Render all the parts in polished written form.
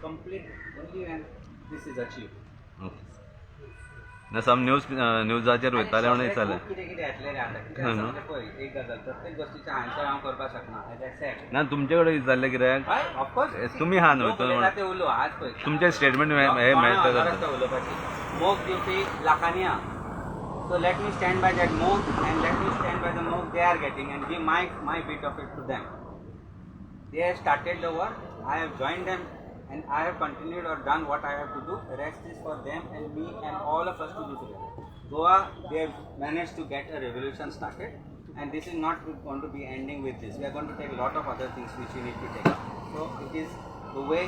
complete only when this is achieved. ना some news न्यूजाचेर वयताले म्हणून विचारलें. खूब कितें कितें येतलें रे आतां. कितें हय आसा न्हू? म्हणजे पळय, एक गजाल, प्रत्येक गोश्टीचें आन्सर हांव करपाक शकना, एज I said. ना, तुमचे कडेन विचारलें कित्याक हय, ऑफकोर्स. तुमी आहा न्हू हितून म्हणून. ते उलो आज पळय. तुमचें स्टेटमेंट हे मेळटा जाल्यार. उलोवपाची मोग दिवपी लाखांनी आहा. So let me stand by that mog and let me stand by the mog they are getting and give my bit of it to them. They have started the work, I have joined them and I have continued or done what I have to do. Rest is for them and me and all of us to do together. Goa, they have managed to get a revolution started and this is not going to be ending with this. We are going to take a lot of other things which we need to take up. So it is the way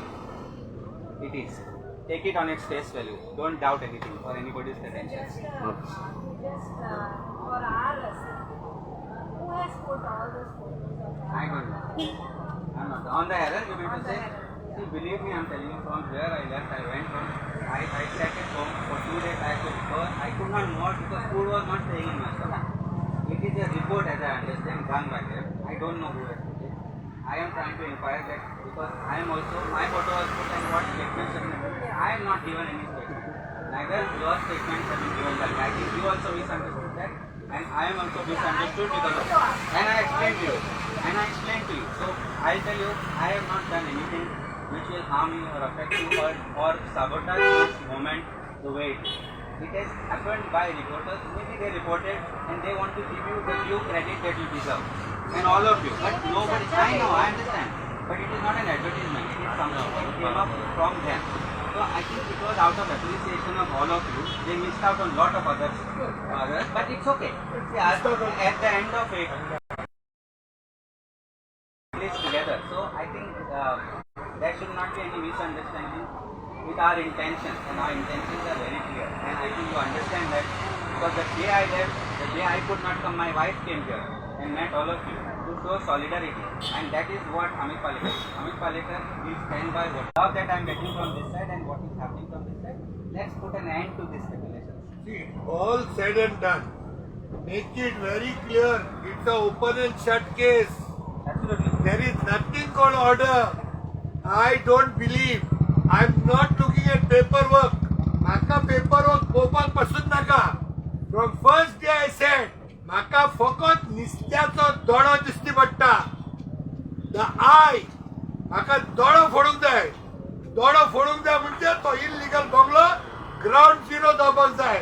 it is. Take it on its face value. Don't doubt anything or anybody's credentials. Just for our safety, who has put all those photos of our I don't know. I'm not. On the error, you mean to On the say? error, yeah. See, believe me, I'm telling you, from where I left, I went from. I sat at home for 2 days. I could burn. I could not move out because food was not staying in my stomach. It is a report, as I understand, done by them. I don't know who has put it. I am trying to inquire that because I am also, my photo was put and what statements have been given. I have not given any statement. Neither your statements have been given by me. I think you also misunderstood that, and I am also misunderstood because of that. And I explained to you. And I explained to you. So I'll tell you, I have not done anything which will harm you or affect you or sabotage this moment the way it is. It has happened by reporters. Maybe they reported and they want to give you the due credit that you deserve. And all of you. But nobody, I know, I understand. But it is not an advertisement. It is something that came up from them. So I think it was out of appreciation of all of you. They missed out on lot of others, but it's okay. See, at the end of it, place together. So I think there should not be any misunderstanding with our intentions, and our intentions are very clear. And I think you understand that because the day I left, the day I could not come, my wife came here and met all of you to show solidarity. And that is what Amit Palekar is. Amit Palekar will stand by what love that I am getting from this side and what is happening from this side. Let's put an end to this speculation. See, all said and done, make it very clear, it's a open and shut case. Absolutely. There is nothing called order. I don't believe. I'm not looking at paperwork. म्हाका paperwork पळोवपाक पासून नाका. From first day I said, म्हाका फकत निस्त्याचो दोळो दिश्टी पडटा. The I, म्हाका दोळो फोडूंक जाय. दोळो फोडूंक जाय म्हणजे तो इलिगल बंगलो ग्राउंड झिरो जावपाक जाय.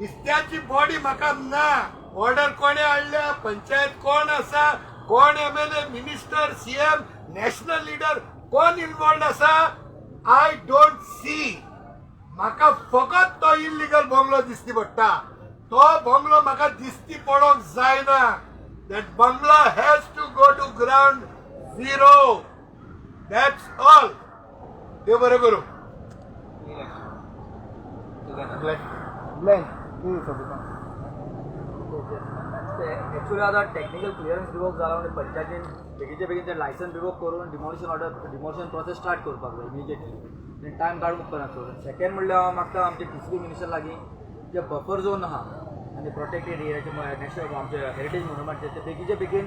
निस्त्याची बॉडी म्हाका ना. ऑर्डर कोणे हाडल्या, पंचायत कोण आसा, कोण MLA, minister, CM, national leader कोण इन्वॉल्ड आसा, I don't see. म्हाका फकत तो इलिगल बंगलो दिसती पडटा. तो बंगलो म्हाका दिसती पडोंक जायना. That bungalow has to go to ground zero. That's all. देव बरें करूं. Together. Glenn, कितें. एक्चुअली आता टेक्निकल क्लिअरन्स रिवोक जाला म्हणजे पंचायतीन बेगीनच्या बेगीन ते लायसन्स रिवोक करून demolition order, demolition process start करपाक जाय इमिजिएटली. टायम काडूंक उपकारना. सेकंड म्हणल्यार हांव मागता आमचे टीसीबी मिनिस्टर लागीं, जे बफर झोन आहा आनी प्रोटेक्टेड एरियाचे, नॅशनल आमचे हेरिटेज मोन्युमेंट, ते बेगीनच्या बेगीन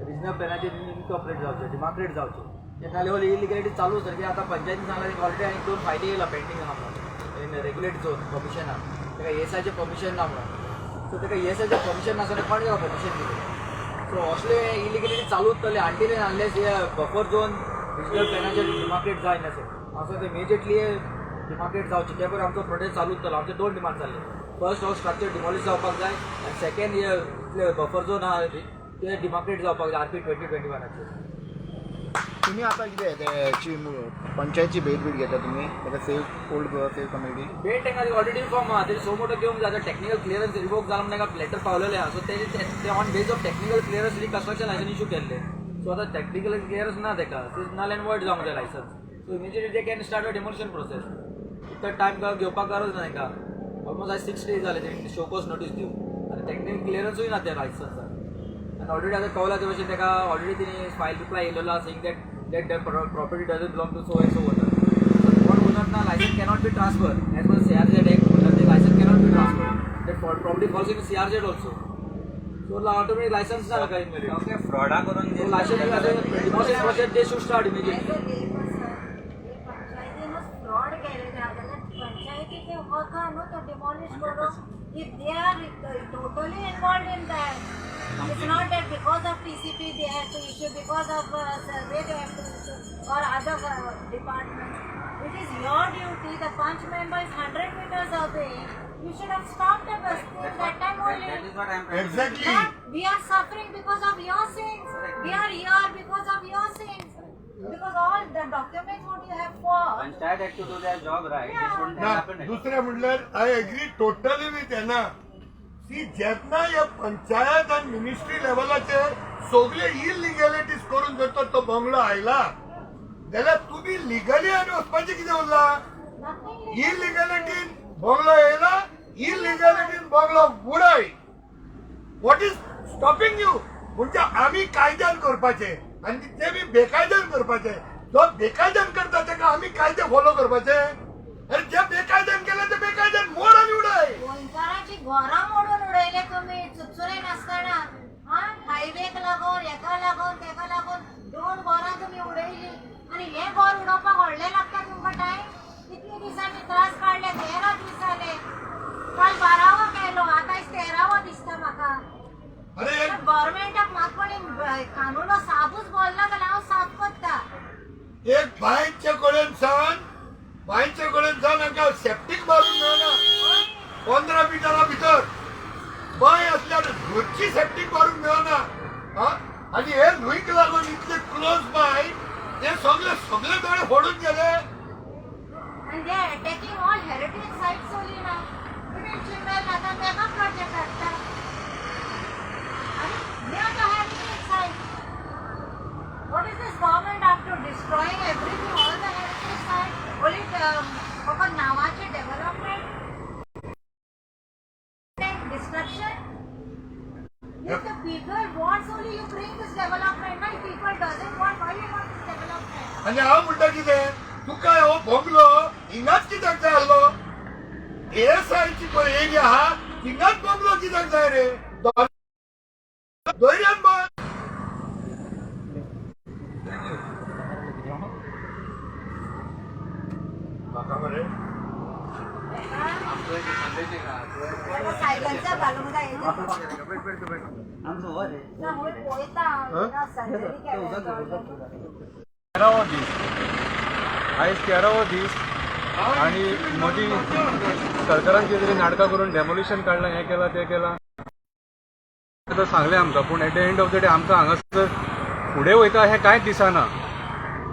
रिजनल प्लॅनाचेर इनकॉपरेट जावचे, डिमार्केट जावचे. ते नाल्यार हो इलिगलिटी चालू आसा की आतां पंचायतीन सांगला, ऑलरेडी आनी दोन फायली येयला पेंडींग आहा म्हणून इन रेग्युलेट झोन परमिशनाक. ताका एएसआयचें परमिशन ना म्हणून. सो ताका एएसआयचें परमिशन नासतना कोण ताका परमिशन दिलें? सो असले इलिगलिटी चालू उरतले until and unless hey buffer zone regional प्लॅनाचेर demarcate जायना. सर, असो ते इमिजिएटली डिमार्केट जावचे. ते पयर आमचो प्रोटेस्ट चालू उरतलो. आमचे दोन डिमांड जाल्ले. फर्स्ट, हो स्ट्रक्चर डिमॉलिश जावपाक जाय आनी सेकंड, हे इतले बफर झोन आहा ते डिमार्केट जावपाक जाय आरपी 2021चेर. तुम्ही आता कितें ते पंचायतची भेट बीट घेता तुम्ही ताका, save old Goa, save community? भेट तांकां ऑलरेडी फॉर्म आहा. तेजे सो मोटो घेवंक जाय. आतां टेक्निकल क्लियरन्स रिवोक जाला म्हणून तांकां लेटर पावलेलें आहा. सो ते on base of technical clearance reconstruction license issue केल्ले. सो आतां टेक्निकल क्लियरन्स ना ताका, सो नल एंड वॉयड जावंक जाय licence. So immediately they can start a demolition process. इतलो टायम घेवपाक गरज ना तांकां. ऑलमोस्ट आयज 6 डेज जाले तेणी शोकॉज नोटीस दिवन आनी टेक्निकल क्लियरन्सूय ना त्या लायसन्साक. आनी ऑलरेडी आतां कळला ते भशेन ताका ऑलरेडी तेणी फायल रिप्लाय येयलेलो आसा saying that property doesn't belong to so and so owner. कोण ओनर ना, licence cannot be transfer as per CRZ act. म्हणटा ते licence cannot be transfer. That property falls in CRZ also. So automatic licence ना ताका invalid. Okay, फ्रॉडा करून so licence demolition process they should start immediately. As a labor, sir, हे पंचायतीन हक आहा न्हू तो डिमॉलिश करूंक. If they are totally involved in that, it's not that because of TCP they have to issue, because of survey they have to issue, or other departments. It is your duty, the panch member is 100 meters away. You should have stopped the bus That's that time what, only. that is what I am trying to Exactly. But we are suffering because of your sins. We are here because of your sins. Because all the documents what you have for. Panchayat had to do their job right. This wouldn't have ना happened at all. दुसरें म्हणल्यार I agree totally with Anna की जेन्ना ह्या पंचायत आनी ministry लेवलाचेर सगळे इलिगॅलिटीज करून जर तर तो बंगलो आयला जाल्यार तुमी लिगली आनी वचपाचें कितें उरलां? Nothing. इलिगॅलिटीन बंगलो येयला, इलिगॅलिटीन बंगलो उडय. What is stopping you? म्हणजे आमी कायद्यान करपाचें आनी ते बी बेकायद्यान करपाचें. जो बेकायद्यान करता ताका आमी कायदे फॉलो करपाचे? आनी जे बेकायद्यान केले ते बेकायद्यान मोड आनी उडय. गोंयकारांची घरां मोडून उडयले तुमी चुरचुरे नासतना. हा, हायवेक लागून, हेका लागून, तेका लागून दोन घरां तुमी उडयली आनी हें घर उडोवपाक व्हडलें लागता तुमकां टायम. कितले दिसांनी त्रास काडले, 13 दीस जाले. काल 12वो केलो, आतां 13वो दिसता म्हाका. अरे, गव्हर्मेंटाक म्हाका कोणी कानुनो साबूच बोलना जाल्यार हांव साफ करता. एक बांयचे कडेन सावन हांकां सेप्टीक मारून मेळना. 15 मिटरा भितर बांय असल्यार घरची सेप्टीक मारून मेळना. हा, आनी हे न्हंयक लागून इतले क्लोज बाय, हे सगळे सगळे दोळे फोडून गेले. And they are attacking all heritage sites only now. Even Chimbel आता mega project हाडटा. आणि near the heritage site. What is this government after, destroying everything, all the heritage site? Only फकत नावाचे development and destruction. If the people wants only, you bring this development. Now if people doesn't want, why you want this development? आनी हांव म्हणटा कितें, तुका हो bungalow हिंगाच कित्याक जाय आसलो? एएसआयची पळय एरिया आहा, हिंगाच बंगलो कित्याक जाय रे? धैर्यान बस. म्हाका मरे सायकलचा घालूंक जाय. आमचो हो रे. ना, होय पळयता हांव सर्जरी केल्या. 13वो दीस आयज, 13वो दीस. आणि मदीं सरकारान कितें तरी नाटकां करून डेमोलिशन काडलां, हें केलां, तें केलां, आतां सांगलें आमकां. पूण at the end of the day आमकां हांगासर फुडें वयता हें कांयच दिसना.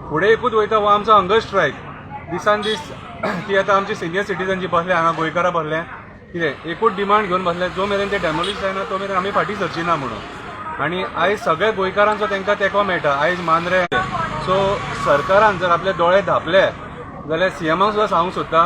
फुडें एकूच वयता, हो आमचो हंगर स्ट्रायक. दिसान दीस ती आतां आमची सिनियर सिटीजन जी बसले हांगा, गोंयकारां बसले, कितें एकूच डिमांड घेवन बसले, जो मेरेन ते डेमोलिश जायना तो मेरेन आमी फाटीं सरची ना म्हणून. आनी आयज सगळ्या गोंयकारांचो तांकां तेंको मेळटा आयज मांद्रे. सो सरकारान जर आपले दोळे धांपले जाल्यार सीएमाक सुद्दां सांगूंक सोदता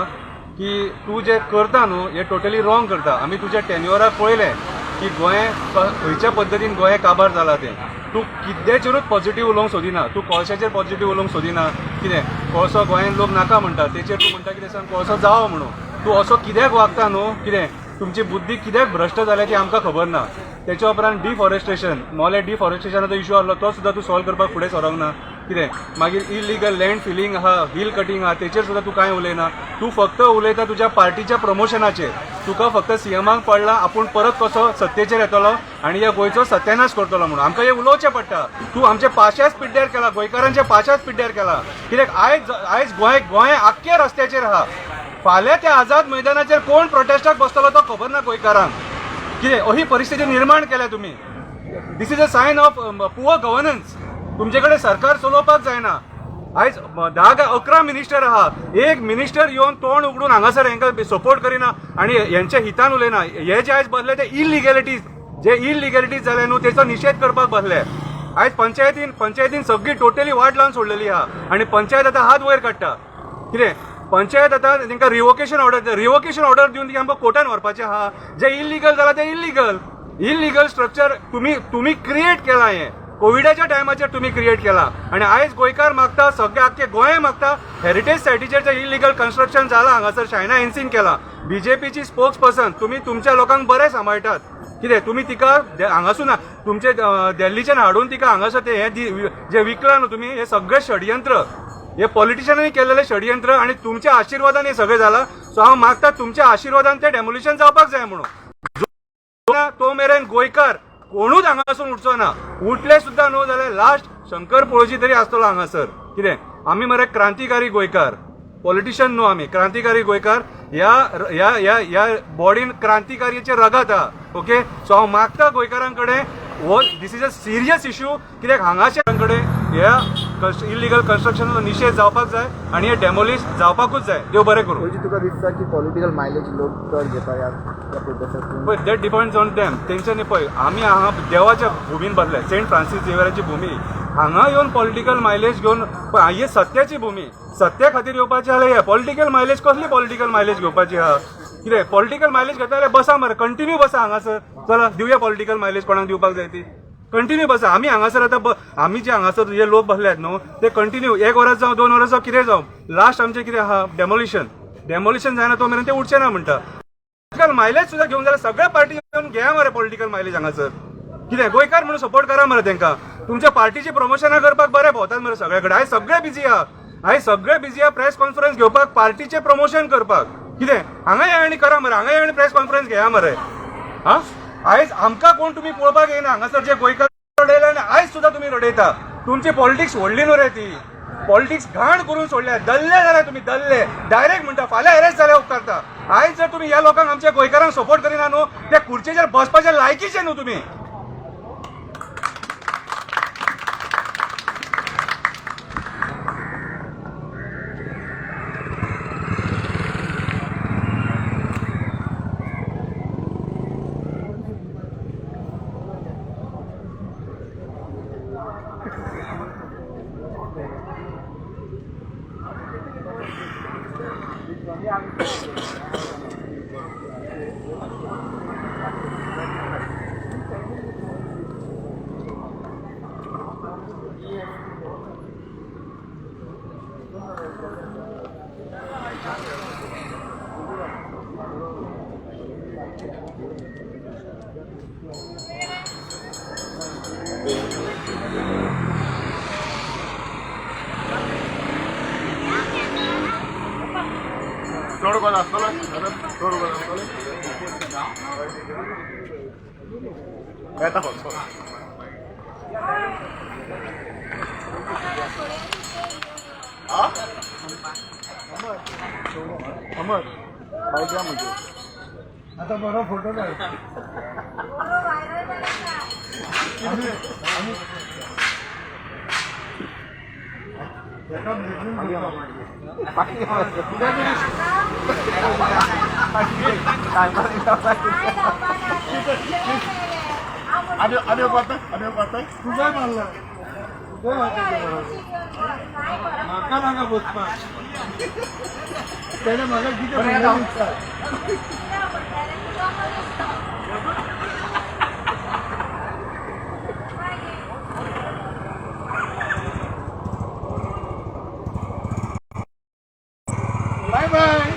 की तूं जें करता न्हू, हें टोटली रॉंग करता. आमी तुज्या टेन्युअराक पळयलें की गोंय खंयच्या पद्दतीन गोंय काबार जालां तें. तूं कित्याचेरूच पॉझिटीव उलोवंक सोदिना. तूं कोळशाचेर पॉझिटीव उलोवंक सोदिना. कितें कोळसो गोंयान लोक नाका म्हणटा, तेचेर तूं म्हणटा कितें सांग, कोळसो जावो म्हणून. तूं असो कित्याक वागता न्हू? कितें तुमची बुद्धी कित्याक भ्रश्ट जाल्या ती आमकां खबर ना. तेच्या उपरांत डिफॉरेस्टेशन, मोले डिफॉरेस्टेशनाचो इशू आहलो, तो सुद्दां तूं सॉल्व करपाक फुडें सरोंक ना. कितें मागीर इलिगल लँड फिलींग आहा, हिल कटींग आहा, तेचेर सुद्दां तूं कांय उलयना. तूं फक्त उलयता तुज्या पार्टीच्या प्रमोशनाचेर. तुका फक्त सीएमाक पडला आपूण परत कसो सत्तेचेर येतलो आनी ह्या गोंयचो सत्यानाश करतलो म्हणून. आमकां हें उलोवचें पडटा. तूं आमचे पाशाच पिड्ड्यार केला, गोंयकारांचे पाशाच पिड्ड्यार केला. कित्याक आयज आयज गोंय गोंय आख्खे रस्त्याचेर आहा. फाल्यां त्या आझाद मैदानाचेर कोण प्रोटेस्टाक बसतलो तो खबर ना गोंयकारांक. कितें अशी परिस्थिती निर्माण केल्या तुमी. This is a sign of poor governance. तुमचे कडेन सरकार चलोवपाक जायना. आयज 10 काय 11 मिनिस्टर आहा, एक मिनिस्टर येवन तोंड उगडून हांगासर हेंकां सपोर्ट करिना आनी हेंच्या हितान उलयना. हे जे आयज बसले ते इलिगॅलिटीज, जे इलिगॅलिटीज जाले न्हू, तेचो निशेध करपाक बसले आयज. पंचायतीन सगळी टोटली वाट लावन सोडलेली आहा आनी पंचायत आतां हात वयर काडटा. कितें पंचायत आतां तांकां रिवोकेशन ऑर्डर दिवन ती आमकां कोर्टान व्हरपाचें आहा. जे इलिगल जालां तें इलिगल, इलिगल स्ट्रक्चर तुमी क्रिएट केलां. हें कोविडाच्या टायमाचेर तुमी क्रिएट केलां आनी आयज गोंयकार मागता, सगळे आख्खे गोंय मागता, हेरिटेज सायटीचेर जे इलिगल कन्स्ट्रक्शन जालां हांगासर शायना एनसीन केलां, बीजेपीची स्पोक्स पर्सन, तुमी तुमच्या लोकांक बरें सांबाळटात. कितें तुमी तिका हांगासून तुमचे दिल्लीच्यान हाडून तिका हांगासर ते हे जे विकलां न्हू तुमी, हे सगळें षडयंत्र. हे पॉलिटिशियनांनी केलेलें षडयंत्र आनी तुमच्या आशिर्वादान हे सगळें जालां. सो हांव मागता तुमच्या आशिर्वादान तें डेमोलिशन जावपाक जाय म्हणून. जो तो मेरेन गोंयकार कोणूच हांगासून उठचो ना. उठले सुद्दां न्हू जाल्यार लास्ट शंकर पोळजी तरी आसतलो हांगासर. कितें आमी मरे क्रांतिकारी गोंयकार, पॉलिटिशियन न्हू, आमी क्रांतिकारी गोंयकार. ह्या ह्या ह्या ह्या बॉडीन क्रांतिकारीचे रगत आहा. ओके, सो हांव मागता गोंयकारां कडेन, हो this is a serious issue, कित्याक हांगाच्या कडेन ह्या इलिगल कन्स्ट्रक्शनाचो निशेध जावपाक जाय आनी हे डेमोलिश जावपाकूच जाय. देव बरें करूं. पळोवची, तुका दिसता की पॉलिटिकल मायलेज लोक चड घेता ह्या ह्या प्रोटेस्टातून? पळय, that depends on them. तेंच्यांनी पळय, आमी हांगा देवाच्या भुमीन बसले, सेंट फ्रांसीस झेवियराची भुमी. हांगा येवन पॉलिटिकल मायलेज घेवन पळय, ही सत्याची भुमी. सत्या खातीर येवपाचें जाल्यार हे पॉलिटिकल मायलेज, कसली पॉलिटिकल मायलेज घेवपाची आहा? कितें पॉलिटिकल मायलेज घेता जाल्यार बसा मरे, कंटिन्यू बसा हांगासर. चला दिवया पॉलिटिकल मायलेज कोणाक दिवपाक जाय ती. कंटिन्यू बसा. आमी हांगासर आतां आमी जे हांगासर जे लोक बसल्यात न्हू, ते कंटिन्यू एक वरां जावं, 2 वरां जावं, कितें जावं, लास्ट आमचें कितें आहा, डेमोलिशन. डेमोलिशन जायना तो मेरेन ते उठचे ना म्हणटा. पॉलिटिकल मायलेज सुद्दां घेवन जाल्यार सगळ्या पार्टी येवन घेया मरे पॉलिटिकल मायलेज हांगासर. कितें गोंयकार म्हणून सपोर्ट करा मरे तेंकां. तुमच्या पार्टीची प्रमोशनां करपाक बरें भोंवतात मरे सगळे कडेन. आयज सगळे बिजी आहा, आयज सगळे बिजी आहा प्रेस कॉन्फरन्स घेवपाक, पार्टीचें प्रमोशन करपाक. कितें हांगा या आनी करा मरे, हांगा या आनी प्रेस कॉन्फरन्स घेया मरे. हा, आयज आमकां कोण तुमी पळोवपाक येयना हांगासर. जे गोंयकार रडयले आनी आयज सुद्दां तुमी रडयता. तुमची पॉलिटिक्स व्हडली न्हू रे ती. पॉलिटिक्स घाण करून सोडल्या. दल्ले जाल्यार तुमी दल्ले डायरेक्ट म्हणटा, फाल्यां अरेस्ट जाल्यार उपकारता. आयज जर तुमी ह्या लोकांक, आमच्या गोंयकारांक सपोर्ट करिना न्हू, त्या खुर्चेचेर बसपाच्या लायकीचे न्हू तुमी. चड कोण आसतलो, चड कोण आसतलो येता फक्त. अमर बायक या म्हणजे. आता बरो फोटो काढ. बरो व्हायरल जाला काय? एका ब्लेसिंग. काय जावपा ना. आनी आनी पाहता, आनी पाहता. तुझा मारला, तुझा मारला. काय फरक? म्हाका नाका बसपाक. त्याने म्हाका कितें म्हणलें विचार. कित्याक पडटलें तुका दिसता? मागीर बाय बाय.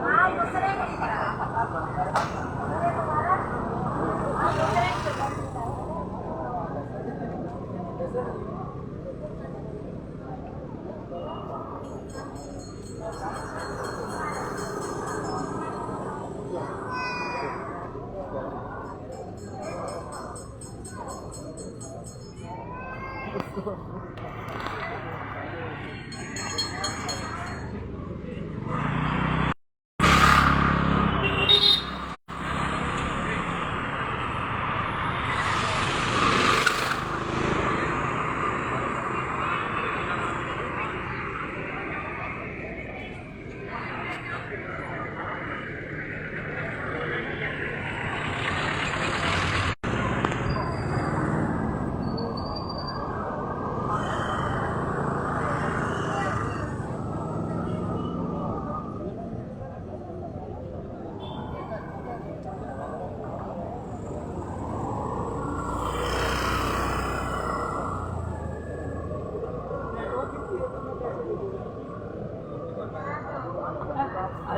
हा दुसरे तुम्हाला, हा दुसरे.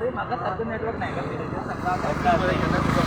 अरे म्हाका सारको नेटवर्क नाही का? सांगा.